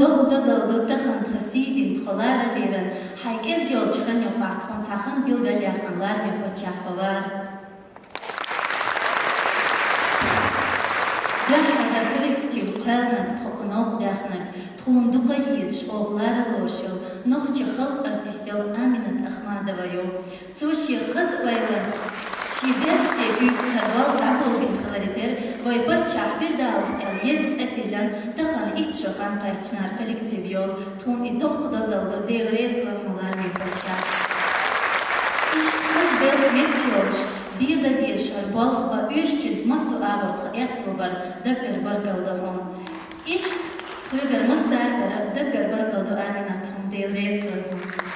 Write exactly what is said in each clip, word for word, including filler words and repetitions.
Доккха дозалла ду тахан тха сийдина, тхо ларалийран, хьай кӀезига йолча хана юкъахь тхуна цхьа хан билгалъяьккхина лараме паччахь Бавар. Дуьххьара коллектив кхоьллинарг, тхо кху новкъа даьхнарг, тхуна дукха езаш, оха лара лоруш йолу нохчийн халкъан артист йолу Аминат Ахмадова ю. Цо шен хаза ойланца, шен беркате куьйгацара болх дӀаболабина хиларе терра, вай паччахь Фирдаус аьлла еза цӀе тиллина, тахана итт шо хан кхаьчнарг коллектив йолу, тхуна и доккха дозалла ду, Дела реза хуьлда хьуна, лараме паччахь. Иштта хаза белхан меттиг йолуш, беза-беза шара болх бан оьшучуьнца массо а агӀор тхан аьтто бар, даггара баркалла ду хьуна. Иштта тхоьгара массаргара даггара баркалла ду, Аминат, хьуна Дела реза хуьлда хьуна.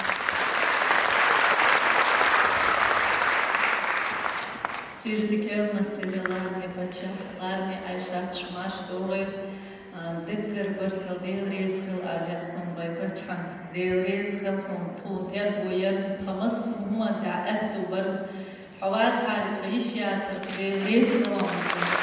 Суьртан кевнаш сира, лараме паччахь, лараме Айшат, шу марша догӀийла. А, даггара баркалла, Дела реза хуьлда, аьлла суна вай паччахьна. Дела реза хуьлда хьуна, тхуна терго яра, тхан массо а хӀуманна тӀехь аьтто бар. Хьо вацахьара тхан йиш яцара, Дела реза хуьлда хьуна.